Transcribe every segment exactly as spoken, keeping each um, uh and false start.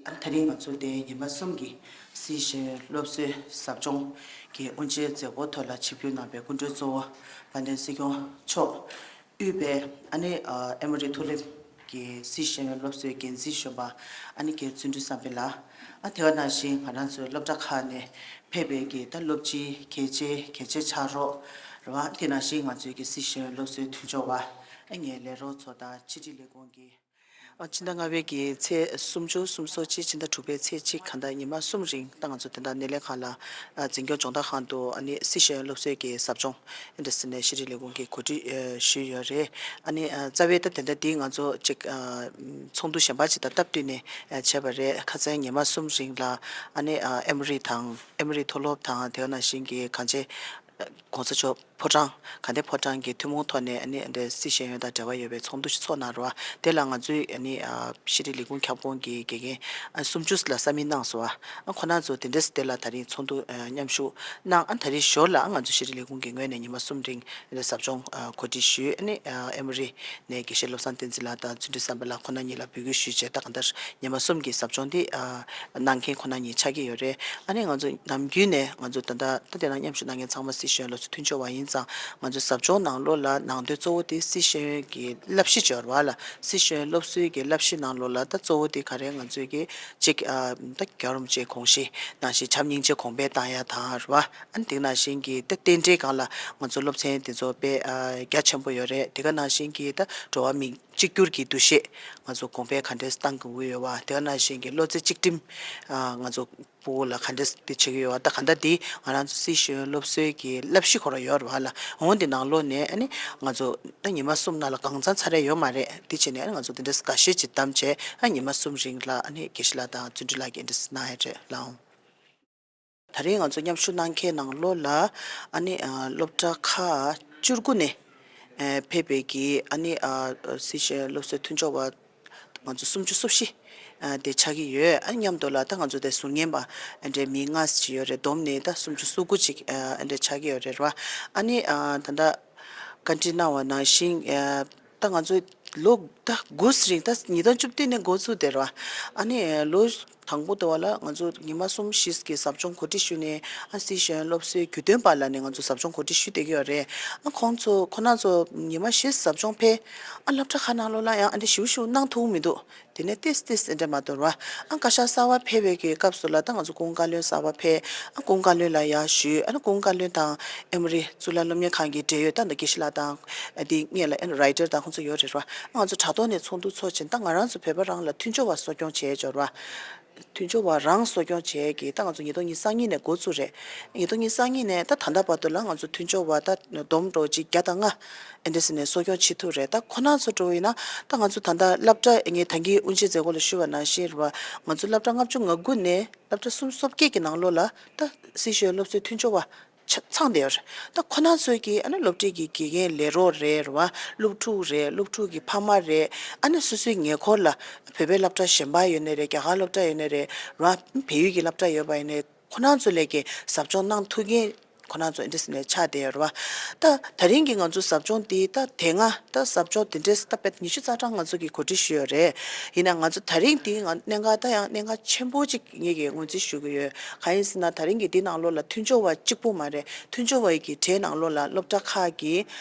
ཨ་ནི་དེ་རིང་ང་ཚོ་དེ་ཉི་མ་གསུམ་གྱི་སི་ཤེས་ཡོན་སློབ་གསོའི་ཟབ་སྦྱོང་གི་དབུ་འབྱེད་མཛད་སྒོ་ཐོག་ལ་ཆིབས་བསྒྱུར་གནང་བའི་སྐུ་མགྲོན་གཙོ་བོ་དཔལ་ལྡན་སྲིད་སྐྱོང་མཆོག་དབུས་པའི་ཨ་ནི་ཨ་ཨེ་མོ་རི་མཐོ་སློབ་ཀྱི་སི་ཤེས་ཡོན་སློབ་གསོའི་འགན་འཛིན་གཞོན་པ་ཨ་ནི་རྒན་བརྩོན་འགྲུས་བསམ་འཕེལ་ལགས། ཨ་དེ་ག་ནང་བཞིན་ང་རང་ཚོའི་སློབ་གྲྭ་ཁག་ནས་ཕེབས་པའི་གི་ད་སློབ་སྤྱི་གལ་ཆེ་གལ་ཆེ་ཕྱག་རོགས་རེད་བ། དེ་ནང་བཞིན་ང་ཚོའི་གི་སི་ཤེས་ཡོན་སློབ་གསོའི་མཐུན་ཕྱོགས་པ་ཨ་ངའི་ལས་རོགས་ཚོ་དང་ཕྱི་དྲིལ་ལས་ཁུངས་ཀྱི། ཨ་ཕྱི་ཟླ་ལྔ་པའི་གི་ཚེས་སུམ་ཅུ་སུམ་ཅུ་སོ་གཅིག་ཕྱི་ཟླ་དྲུག་པའི་ཚེས་གཅིག་གང་ལྟར་ཉི་མ་གསུམ་རིང་ད་ང་ཚོ་དེ་འདྲ་སྣེ་ལེན་ཁང་ལ་ཨ་འཛིན་སྐྱོང་སྦྱོང་བརྡར་ཁང་དུ་ཨ་ནི་སི་ཤེས་ཡོན་སློབ་གསོའི་གི་ཟབ་སྦྱོང་ཨེ་འདྲ་ཟེར་ནས་ཕྱི་དྲིལ་ལས་ཁུངས་ཀྱིས་གོ་སྒྲིག་ཨེ་ཞུས་ཡོད་རེད། ཨ་ནི་ཨ་རྩ་བའི་ད་དེ་འདྲ་འདི་ང་ཚོ་ཅིག་ཨ་ཚོགས་འདུ་གཞན་པ་ཅིག་དང་སྟབས་བསྟུན་ནས་ཨ་བྱས་པ་རེད། ཁ་སང་ཉི་མ་གསུམ་རིང་ལ་ཨ་ནི་ཨ་ཨེ་མོ་རི་དང་ཨེ་མོ་རི་མཐོ་སློབ་དང་དེ་ག་ནང་བཞིན་གྱི་གངས་ཅན་གོང་ས་མཆོག་ཕོ་བྲང་དགའ་ལྡན་ཕོ་བྲང་གི་ཐུན་མོང་ཐོག་ནས་ཨ་ནི་འདི་སི་ཤེས་ཡོན་དང་འབྲེལ་བ་ཡོད་པའི་ཚོགས་འདུ་ཞིག་ཚོགས་གནང་རོགས། དེ་ལ་ང་ཚོའི་ཨ་ནི་ཕྱི་དྲིལ་ལས་ཁུངས་ཁྱབ་ཁོངས་ཀྱི་དགེ་རྒན་ཨ་སུམ་ཅུ་ལ་ས་མིག་གནང་སོང་བ། ཨ་ཁོ་རང་ཚོ་དེ་འདྲས་དེ་ལ་ད་རིང་ཚོགས་འདུ་ཨ་མཉམ་ཞུགས་གནང་། ཨ་ད་རིང་ཞོར་ལ་ཨ་ང་ཚོ་ཕྱི་དྲིལ་ལས་ཁུངས་ཀྱི་ངོས་ནས་ཉི་མ་གསུམ་རིང་ཨ་ནི་ཟབ་སྦྱོང་ཨ་གོ་སྒྲིག་ཞུས། ཨ་ནི་ཨ་ཨེ་མོ་རི་ནས་དགེ་བཤེས་བློ་བཟང་བསྟན་འཛིན་ལགས་དང་བརྩོན་འགྲུས་བསམ་འཕེལ་ལགས་ཁོ་ན་གཉིས་ལ་འབོད་སྐུལ་ཞུས་བྱས། ད་གང་ལྟར་ཉི་མ་གསུམ་གྱི་ཟབ་སྦྱོང་འདི་ཨ་གནང་མཁན་ཁོ་ན་གཉིས་ཆགས་ཀྱི་ཡོད་རེད། ཨ་ནི་ང་ཚོ་ནམ་རྒྱུན་ནས་ང་ཚོ་ད་ལྟ་ད་དེ་ནང་མཉམ་ཞུགས་གནང་མཁན་ཚང་མ་སི་ཤེས་ཡོན་སློབ་གསོའི་མཐུན་ཕྱོགས་པ་ཡིན་ཙང་། ང་ཚོའི་ཟབ་སྦྱོང་ནང་ལོགས་ལ་ནང་དོན་གཙོ་བོ་དེ་སི་ཤེས་ཡོན་གྱི་བསླབ་གཞི་སྦྱོར་བ་ལ། སི་ཤེས་ཡོན་སློབ་གསོའི་གི་བསླབ་གཞི་ནང་ལོགས་ལ་ད་གཙོ་བོ་དེ་ག་རེ་ང་ཚོའི་གི་གཅིག་ཨ་ད་རྒྱལ་བ་རིན་པོ་ཆེའི་དགོངས་གཞི་ནང་བཞིན་བྱམས་སྙིང་རྗེ་གོང་འཕེལ་བཏང་ཡ་དང་རེད་བ། ཨ་ནི་དེ་ནང་བཞིན་གྱི་ད་རྟེན་འབྲེལ་སྒང་ལ་ང་ཚོ་སློབ་ཚན་དེ་ཚོ་དཔེ་ཨ་རྒྱ་ཆེན་པོ་ཡོད་རེད། དེ་ག་ནང་བཞིན་གྱི་ད་འགྲོ་བ་མི་གཅིག་གྱུར་གྱི་འདུ་ཤེས་ང་ཚོ་གོང་འཕེལ་ག་འདྲས་གཏང་དགོས་ཀྱི་ཡོད་བ། དེ་ག་ནང་བཞིན་གྱི་བློ་རྩེ་གཅིག་སྒྲིམ་ཨ་ང་ཚོ་ཕྲུ་གུ་ལ་ག་འདྲས་དེ་བྱེད་ཀྱི་ཡོད་བ། ད་ག་འདྲ་འདི་ང་རང་ཚོ་སི་ཤེས་ཡོན་སློབ་གསོའི་གི་བསླབ་གཞི་ཁོ་རང་ཡོད་རེད་བ་ལ། འོང་འདི་ནང་ལོགས་ནས་ཨ་ནི་ང་ཚོ་ད་ཉི་མ་གསུམ་ནང་ལ་གང་ཚང་ཚར་ཡ་ཡོད་མ་རེད། དེ་བྱས་ནས་ཨ་ནི་ང་ཚོ་འདི་འདྲས་འགའ་ཤས་ཅིག་བདམས་བྱས་ཨ་ཉི་མ་གསུམ་རིང་ལ་ཨ་ནི་དགེ་བཤེས་ལགས་དང་བརྩོན་འགྲུས་ལགས་ཀྱིས་འདི་འདྲས་གནང་ཡ་རེད་ལགས། ད་རིང་ང་ཚོ་མཉམ་ཞུགས་གནང་མཁན་ནང་ལོགས་ལ་ཨ་ནི་ཨ་སློབ་གྲྭ་ཁག་བཅུ་དགུ་ནས་ཨ་ཕེབས་པའི་གི་ཨ་ནི་ཨ་སི་ཤེས་ཡོན་སློབ་གསོའི་མཐུན་ཕྱོགས་པ་ང་ཚོ་སུམ་ཅུ་སོ་བཞི་ཨ་དེ་ཆགས་ཀྱི་ཡོད། ཨ་མཉམ་དུ་ལ་ད་ང་ཚོ་དེ་ཟུར་ཉན་པ་ཨ་འདྲའི་མི་ལྔ་ཞིག་ཡོད་རེད། བསྡོམས་ནས་ད་སུམ་ཅུ་སོ་དགུ་ཅིག་ཨ་འདྲ་ཆགས་ཀྱི་ཡོད་རེད་བ། ཨ་ནི་ཨ་ད་ལྟ་བཀའ་འདྲི་གནང་བ་ནང་བཞིན་ཨ་ད་ང་ཚོ་ལོ་ད་དགུ་རིང་ད་ཉིས་སྟོང་བཅུ་བདུན་ནས་འགོ་བཙུགས་དེ་རེད་བ། ཨ་ནི་ལོ་དང་པོ་དེ་བ་ལ་ང་ཚོ་ཉི་མ་གསུམ་བཞི་གི་ཟབ་སྦྱོང་གོ་སྒྲིག་ཞུས་ནས་ཨ་སི་ཤེས་ཡོན་སློབ་གསོའི་རྒྱུན་གཏན་པ་ལ་ནས་ང་ཚོ་ཟབ་སྦྱོང་གོ་སྒྲིག་ཞུས་བསྡད་ཀྱི་ཡོད་རེད། ཨ་ཁོང་ཚོ་ཁོ་ན་ཚོ་ཉི་མ་བཞི་ཟབ་སྦྱོང་ཕེབས། ཨ་སློབ་གྲྭ་ཁག་ནང་ལོགས་ལ་ཡང་ཨ་འདྲ་ཞིབ་ཞིབ་གནང་ཐུབ་མི་འདུག་དེ་ནས་ཏིས་ཏིས་ཨེ་འདྲ་མ་གཏོགས་ར། ཨ་བཀའ་ཤག་གསར་བ་ཕེབས་པའི་གི་སྐབས་སུ་ལ་ད་ང་ཚོ་སྐུ་ངོ་བཀའ་བློན་གསར་བ་ཕེབས། ཨ་སྐུ་ངོ་བཀའ་བློན་ལ་ཡར་ཞུས། ཨ་ནི་སྐུ་ངོ་བཀའ་བློན་དང་ཨེ་མོ་རི་གཙུག་ལག་སློབ་གཉེར་ཁང་གི་འབྲེལ་ཡོད་ད་འདི་དགེ་བཤེས་ལགས་དང་ཨ་འདི་སྔོན་ལ་ཨ་ནི་རའི་ཊར་དང་ཁོང་ཚོ་ཡོད་རེད་ར། ཨ་ང་ཚོ་དྲ་ཐོག་ནས་ཚོགས་འདུ་ཚོགས་བྱས་ད་ང་རང་ཚོ་བོད་པ་རང་ལ་མཐུན་སྦྱོར་བ་གསོ་སྐྱོང་བྱས་འབྱོར་བ། མཐུན་སྦྱོར་བ་རང་གསོ་སྐྱོང་བྱས་ཀྱི་ད་ང་ཚོ་ཉིས་སྟོང་ཉི་ཤུ་རྩ་གཉིས་ནས་འགོ་བཙུགས་རེད། ཉིས་སྟོང་ཉི་ཤུ་རྩ་གཉིས་ནས་ད་ད་ལྟ་བར་དུ་ལ་ང་ཚོ་མཐུན་སྦྱོར་བ་ད་བསྡོམས་འགྲོ་གཅིག་བརྒྱ་དང་ལྔ་ཨེ་འདྲ་ཟེར་ནས་གསོ་སྐྱོང་བྱེད་ཐུབ་རེད། ད་ཁོ་ན་ཚོ་འགྲོ་ཡིན་ན་ད་ང་ཚོ་ད་ལྟ་སློབ་གྲྭ་ངས་ད་གིན་དབུ་འབྱེད་མཛད་སྒོ་ལ་ཞུས་པ་ནང་བཞིན་རེད་བ། ང་ཚོ་སློབ་གྲྭ་ལྔ་བཅུ་ང་དགུ་ནས་སློབ་གྲྭ་སུམ་ཅུ་སོ་བརྒྱད་ཀྱི་ནང་ལོགས་ལ་ད་སི་ཤོའི་སློབ་གསོའི་མཐུན་སྦྱོར་བ་ཆ་ཚང་བསྡད་ཡོད་རེད། ད་ཁོ་ན་ཚོས་ཀྱི་ཨ་ནི་སློབ་གྲྭའི་གི་དགེ་རྒན་ལས་རོགས་རེད་རེད་བ། སློབ་ཕྲུག་རེད། སློབ་ཕྲུག་གི་ཕ་མ་རེད། ཨ་ནི་སོ་སོའི་ཉེ་འཁོར་ལ་བོད་པའི་སློབ་གྲྭ་གཞན་པ་ཡོད་ནའི་རེད། རྒྱ་གར་སློབ་གྲྭ་ཡོད་ནའི་རེད་རེད་བ། བལ་ཡུལ་གྱི་སློབ་གྲྭ་ཡོད་པ་ཡིན་ནའི་ཁོ་ན་ཚོ་ལས་ཀྱི་ཟབ་སྦྱོང་གནང་ཐུབ་མཁན་ཁོ་ན་ཚོ་ཨེ་འདྲ་ཟེར་ནས་ཆགས་བསྡད་ཡོད་རེད་བ། ད་ད་རིང་གི་ང་ཚོ་ཟབ་སྦྱོང་འདི་ད་དེ་སྔ་ད་ཟབ་སྦྱོང་དེ་འདྲས་ད་དཔེ་ཉི་ཤུ་རྩ་གྲངས་ང་ཚོ་གིས་གོ་སྒྲིག་ཞུས་ཡོད་རེད། ཡིན་ན་ང་ཚོ་ད་རིང་འདི་ང་གནད་འགག་ད་ཡང་གནད་འགག་ཆེན་པོ་གཅིག་ངེད་ཀྱིས་ངོས་འཛིན་ཞུ་གི་ཡོད། གང་ཡིན་ཟེར་ན་ད་རིང་གི་འདི་ནང་ལོགས་ལ་མཐུན་སྦྱོར་བ་གཅིག་པུ་མ་རེད། མཐུན་སྦྱོར་བ་ཡི་གི་གྲས་ནང་ལོགས་ལ་སློབ་གྲྭ་ཁག་གི་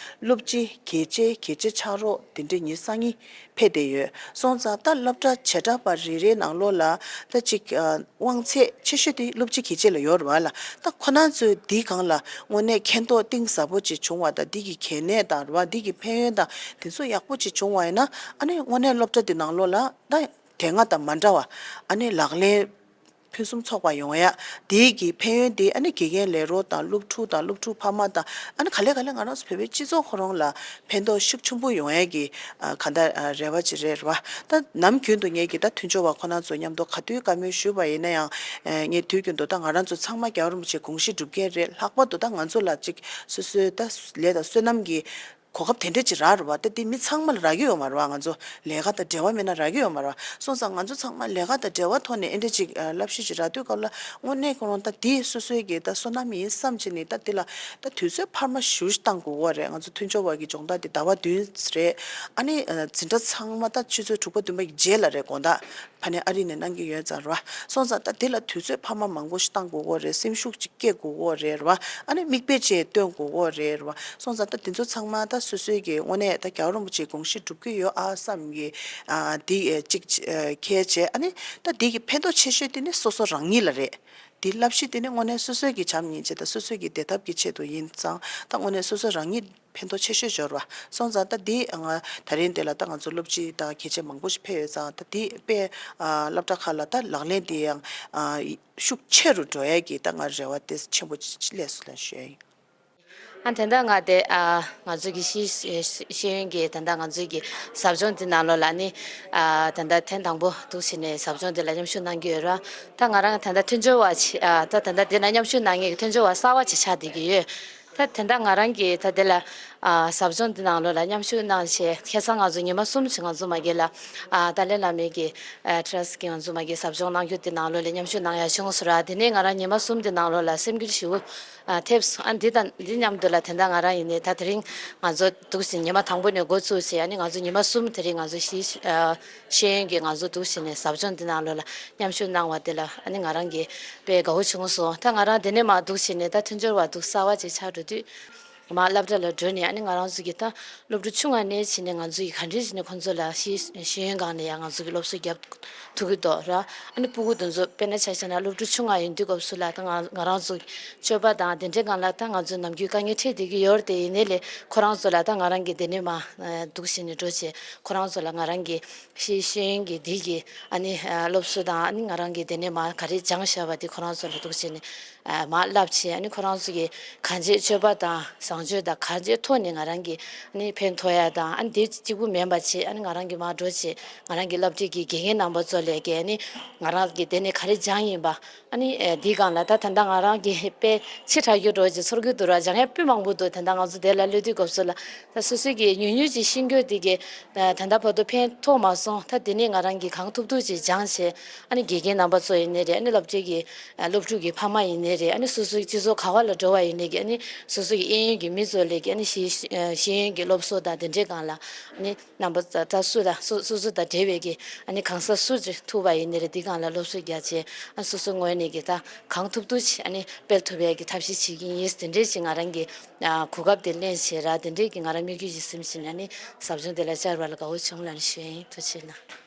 སློབ་སྤྱི་གལ་ཆེ་གལ་ཆེ་ཕྱག་རོགས་དེ་འདྲས་ཉི་ཤུ་རྩ་གཉིས་ཕེབས་བསྡད་ཡོད། སོང་ཙང་ད་སློབ་གྲྭ་བྱེ་བྲག་པ་རེ་རེའི་ནང་ལོགས་ལ་ད་ཅིག་ཨ་དབང་ཚད་ཆེ་ཤོས་དེ་སློབ་སྤྱི་གལ་ཆེ་ལ་ཡོད་རེད་བ་ལ། ད་ཁོ་ན་ཚོས་འདི་སྒང་ལ་དངོས་གནས་མཁྱེན་རྟོགས་གཏིང་ཟབ་པོ་ཅིག་བྱུང་བ་དང་འདི་གི་གལ་གནད་དང་རེད་བ། འདི་གི་ཕན་ཡོན་དང་དེ་ཚོ་ཡག་པོ་ཅིག་བྱུང་བ་ཡིན་ན་ཨ་ནི་དངོས་གནས་སློབ་གྲྭ་འདི་ནང་ལོགས་ལ་ད་དེ་སྔ་དང་མ་འདྲ་བ་ཨ་ནི་ལག་ལེན་ཕུན་སུམ་ཚོགས་པ་ཡོང་ཡ། དེའི་གི་ཕན་ཡོན་དེ་ཨ་ནི་དགེ་རྒན་ལས་རོགས་དང་སློབ་ཕྲུག་དང་སློབ་ཕྲུག་ཕ་མ་དང་ཨ་ནི་ག་ལེ་ག་ལེ་ང་རང་ཚོ་བོད་པའི་སྤྱི་ཚོགས་ཁོ་རང་ལ་ཕན་ཐོགས་ཤུགས་ཆེན་པོ་ཡོང་ཡ་གི་ཨ་ག་འདྲ་ཨ་རེ་བ་ཅིག་རེད་རེད་བ། ད་ནམ་རྒྱུན་དུ་ངེད་ཀྱི་ད་མཐུན་སྦྱོར་བ་ཁོ་ན་ཚོ་མཉམ་དུ་ག་དུས་བཀའ་མོལ་ཞུས་པ་ཡིན་ན་ཡང་ཨ་ངས་དུས་རྒྱུན་དུ་ད་ང་རང་ཚོ་ཚང་མ་རྒྱལ་བ་རིན་པོ་ཆེའི་དགོངས་གཞི་སྒྲུབ་མཁན་རེད། ལྷག་པར་དུ་ད་ང་ཚོ་ལ་ཅིག་སོ་སོའི་ད་ལས་དང་བསོད་ནམས་ཀྱི་ གོ་སྐབས་དེ་འདྲ་ཅིག་རག་རེད་བ། ད་དེ་མི་ཚང་མ་ལ་རག་གི་ཡོད་མ་རེད་བ། ང་ཚོ་ལས་ཀ་དང་འབྲེལ་བ་མེད་ན་རག་གི་ཡོད་མ་རེད་བ། སོང་ཙང་ང་ཚོ་ཚང་མ་ལས་ཀ་དང་འབྲེལ་བ་ཐོག་ནས་ཨེ་འདྲ་ཅིག་ཨ་བསླབ་གཞི་ཅིག་རག་དུས་སྐབས་ལ་དངོས་གནས་ཁོ་རང་ད་དེ་སོ་སོའི་གི་ད་བསོད་ནམས་ཡིན་བསམ་བྱས་ནས་ད་དེ་ལ་ད་དུས་ཚོད་འཕར་མ་ཞེ་པོ་ཅིག་བཏང་དགོས་ཀྱི་ཡོད་རེད། ང་ཚོ་མཐུན་སྦྱོར་བ་གི་སྦྱོང་བརྡར་དེ་ཟླ་བ་བདུན་རེད། ཨ་ནི་ཨ་འཛིན་གྲྭ་ཚང་མ་ད་ཆུ་ཚོད་དྲུག་པ་བདུན་པ་གི་རྗེས་ལ་རེད། དགོང་དག་ཕ་ནས་ཨ་རི་ནས་གནང་གི་ཡོད་ཙང་རེད་བ། སོང་ཙང་ད་དེ་ལ་དུས་ཚོད་འཕར་མ་མང་པོ་ཞིག་བཏང་དགོས་ཀྱི་ཡོད་རེད། སེམས་ཤུགས་ཅིག་སྐྱེད་དགོས་ཀྱི་ཡོད་རེད་རེད་བ། ཨ་ནི་མིག་དཔེ་བྱས་སྟོན་དགོས་ཀྱི་ཡོད་རེད་རེད་བ། སོང་ཙང་ད་དེ་ཚོ་ཚང་མ་ད་སོ་སོའི་གི་དངོས་གནས་ད་རྒྱལ་བ་རིན་པོ་ཆེའི་དགོངས་གཞི་འགྲུབ་ཀྱི་ཡོད་ཨ་བསམ་གི་ཨ་དེ་ཨེ་གཅིག་ཨེ་གལ་ཆེ། ཨ་ནི་ད་དེ་གི་ཕན་ཐོགས་ཆེ་ཤོས་དེ་ནི་སོ་སོ་རང་ཉིད་ལ་རེད། དེ་བསླབ་གཞི་དེ་ནི་དངོས་གནས་སོ་སོའི་གི་བྱམས་སྙིང་རྗེ་དང་སོ་སོའི་གི་བདེ་ཐབས་ཀྱི་ཆེད་དུ་ཡིན་ཙང་ད་དངོས་གནས་སོ་སོ་རང་ཉིད་ཕན་ཐོགས་ཆེ་ཤོས་འབྱོར་བ། སོང་ཙང་ད་འདི་ང་ད་རིང་འདི་ལ་ད་ང་ཚོ་སློབ་སྤྱི་དང་གལ་ཆེ་མང་པོ་ཞིག་ཕེབས་ཡོད་ཙང་། ད་འདི་དཔེ་ཨ་སློབ་གྲྭ་ཁག་ལ་ད་ལག་ལེན་འདི་ཡང་ཨ་ཤུགས་ཆེ་རུ་འགྲོ་ཡ་གི་ད་ང་རེ་བ་དེ་ཆེན་པོ་ཅིག་སླེབས་སོང་ལབ་ཞུ་ཡ་ཡིན། ཨ་དེ་འདྲ་ང་དེ་ཨ་ང་ཚོ་གི་ཤེས་ཤེས་ཤེས་ཡོན་གི་དེ་འདྲ་ང་ཚོ་གི་ཟབ་སྦྱོང་འདི་ནང་ལོགས་ལ་ནི་ཨ་དེ་འདྲ་ཐེངས་དང་པོ་འདུག་བྱས་ནས་ཟབ་སྦྱོང་འདི་ལ་མཉམ་ཞུགས་གནང་གི་ཡོད་ར། ད་ང་རང་དེ་འདྲ་མཐུན་སྦྱོར་བ་ཆེ་ཨ་ད་དེ་འདྲ་འདི་ན་མཉམ་ཞུགས་གནང་མཁན་གི་མཐུན་སྦྱོར་བ་གསར་བ་ཅིག་ཆགས་བསྡད་ཀྱི་ཡོད། ད་དེ་འདྲ་ང་རང་གིས་ད་དེ་ལ་ཨ་ཟབ་སྦྱོང་འདི་ནང་ལོགས་ལ་མཉམ་ཞུགས་གནང་བྱས་ཁ་སང་ང་ཚོ་ཉི་མ་གསུམ་ཞིག་ང་ཚོ་མ་གི་ལ་ཨ་ཏཱ་ལའི་བླ་མའི་གི་ཨ་ཊ་ར་སི་ཊི་གི་ང་ཚོ་མ་གི་ཟབ་སྦྱོང་གནང་རྒྱུ་དེ་ནང་ལོགས་ལ་མཉམ་ཞུགས་གནང་ཡ་བྱུང་སོང་ར། དེ་ནས་ང་རང་ཉི་མ་གསུམ་དེ་ནང་ལོགས་ལ་སེམས་འགུལ་ཞེ་པོ་ཨ་ཐེབས་སོང་། ཨ་འདི་དང་འདི་མཉམ་དུ་ལ་དེ་འདྲ་ང་རང་ཡིན་ནའི་ད་དེ་རིང་ང་ཚོ་འདུག་སེ་ཉི་མ་དང་པོ་ནས་འགོ་བཙུགས་བྱས་ཨ་ནི་ང་ཚོ་ཉི་མ་གསུམ་དེ་རིང་ང་ཚོ་ཤེས་ཨ་ཤེས་ཡོན་གྱི་ང་ཚོ་འདུག་སེ་ནས་ཟབ་སྦྱོང་འདི་ནང་ལོགས་ལ་མཉམ་ཞུགས་གནང་བ་དེ་ལ་ཨ་ནི་ང་རང་གི་དཔེ་དགའ་བོ་བྱུང་སོང་། ད་ང་རང་འདི་ནས་མར་འདུག་སེ་ནས་ད་མཐུན་སྦྱོར་བ་འདུག་གསར་བ་ཅིག་ཆགས་འགྲོ་དུས། མར་སློབ་གྲྭ་ལ་འགྲོ་ནས་ཨ་ནི་ང་རང་ཚོ་གི་ད་སློབ་ཕྲུག་ཆུང་བ་ནས་བྱས་ནས་ང་ཚོ་གི་ག་འདྲས་བྱས་ནས་ཁོང་ཚོ་ལ་ཤེས་ཤེས་ཡོན་སྒང་ནས་ཡང་ང་ཚོ་གི་སློབ་གསོ་རྒྱབ་ཐུབ་ཀྱི་འདུག་ར། ཨ་ནི་སྤུ་གུ་དེ་ཚོ་དཔེར་ན་ཆ་བཞག་ན་སློབ་ཕྲུག་ཆུང་བ་ཡིན་དུས་སྐབས་སུ་ལ་ད་ང་ང་རང་ཚོ་སྤྱོད་པ་དང་དེ་འདྲའི་སྒང་ལ་ད་ང་ཚོ་ནམ་རྒྱུན་དཀའ་ངལ་འཕྲད་བསྡད་ཀྱི་ཡོད་རེད་དེ། ཡིན་ནའི་ལས་ཁོ་རང་ཚོ་ལ་ད་ང་རང་གི་དེ་ནས་མར་འདུག་སེ་ནས་འགྲོ་བྱས་ཁོ་རང་ཚོ་ལ་ང་རང་གི་ཤེས་ཤེས་ཡོན་གྱི་འདི་གི་ཨ་ནི་སློབ་གསོ་དང་ཨ་ནི་ང་རང་གི་དེ་ནས་མར་ག་རེ་སྦྱངས་བཞག་པ་དེ་ཁོ་རང་ཚོ་ལ་འདུག་སེ་ནས། མར་བསླབ་བྱས་ཨ་ནི་ཁོ་རང་ཚོ་གི་གང་ཅིའི་སྤྱོད་པ་དང་བཟང་སྤྱོད་དང་གང་ཅིའི་ཐོག་ནས་ང་རང་གི་ཨ་ནི་ཕན་ཐོགས་ཡ་དང་ཨ་ནི་དེ་གཅིག་པུ་མིན་པ་བྱས་ཨ་ནི་ང་རང་གི་མར་འགྲོ་བྱས་ང་རང་གི་སློབ་གྲྭའི་གི་དགེ་རྒན་རྣམ་པ་ཚོ་ལས་ཀྱི་ཨ་ནི་ང་རང་གི་དེ་ནས་ག་རེ་སྦྱངས་ཡིན་པ་ཨ་ནི་འདིའི་སྒང་ལ་ད་ད་ལྟ་ང་རང་གི་དཔེ་ཕྱི་དྲགས་རྒྱུ་འགྲོ་བྱས་ཚོར་གི་འདུག་ར། སྦྱང་ཡ་དཔེ་མང་པོ་འདུག་ད་ལྟ་ང་ཚོ་དེ་ལ་སླེབས་དུས་སྐབས་སུ་ལ་ད་སོ་སོའི་གི་ཉུང་ཉུང་ཅིག་ཤེས་རྒྱུ་དེ་གི་ད་ད་ལྟ་བར་དུ་ཕན་ཐོགས་མ་སོང་། ད་དེ་ནས་ང་རང་གི་གང་ཐུབ་ཐུབ་ཅིག་སྦྱངས་བྱས་ཨ་ནི་དགེ་རྒན་རྣམ་པ་ཚོ་ཡིན་ནའི་རེད། ཨ་ནི་སློབ་གྲྭའི་གི་ཨ་སློབ་ཕྲུག་གི་ཕ་མ་ཡིན་ནའི་རེད། ཨ་ནི་སོ་སོའི་སྤྱི་ཚོགས་ག་བ་ལ་འགྲོ་བ་ཡིན་ནའི་གི་ཨ་ནི་སོ་སོ་གི་གཡས་གཡོན་གྱི་མི་ཚོ་ལས་ཀྱི་ཨ་ནི་ཤེས་ཤེས་ཡོན་གྱི་སློབ་གསོ་དང་དེ་འདྲའི་སྒང་ལ་ཨ་ནི་རྣམ་པ་ད་སུ་དང་སོ་སོ་སོ་དང་འབྲེལ་བའི་གི་ཨ་ནི་གང་ཟག་སུ་ཅིག་ཐུག་པ་ཡིན་ནའི་རེད། འདི་སྒང་ལ་སློབ་གསོ་རྒྱག་བྱས་ཨ་སོ་སོའི་ངོས་ནས་གི་ད་གང་ཐུབ་ཐུབ་ཅིག་ཨ་ནི་སྤེལ་ཐུབ་ཡ་གི་ཐབས་ཤེས་བྱེད་ཀྱི་ཡིན། དེ་འདྲའི་ཅིག་ང་རང་གི་ཨ་གོ་སྐབས་དེ་ལེན་བྱས་ར། དེ་འདྲའི་གི་ང་རང་མི་རྒྱུད་ཅིག་སེམས་བཞིན་ཨ་ནི་ཟབ་སྦྱོང་དེ་ལ་བཅར་བ་ལ་དགའ་བོ་བྱུང་ལབ་ནས་ཞུ་ཡ་ཡིན། ཐུགས་རྗེ་གནང་།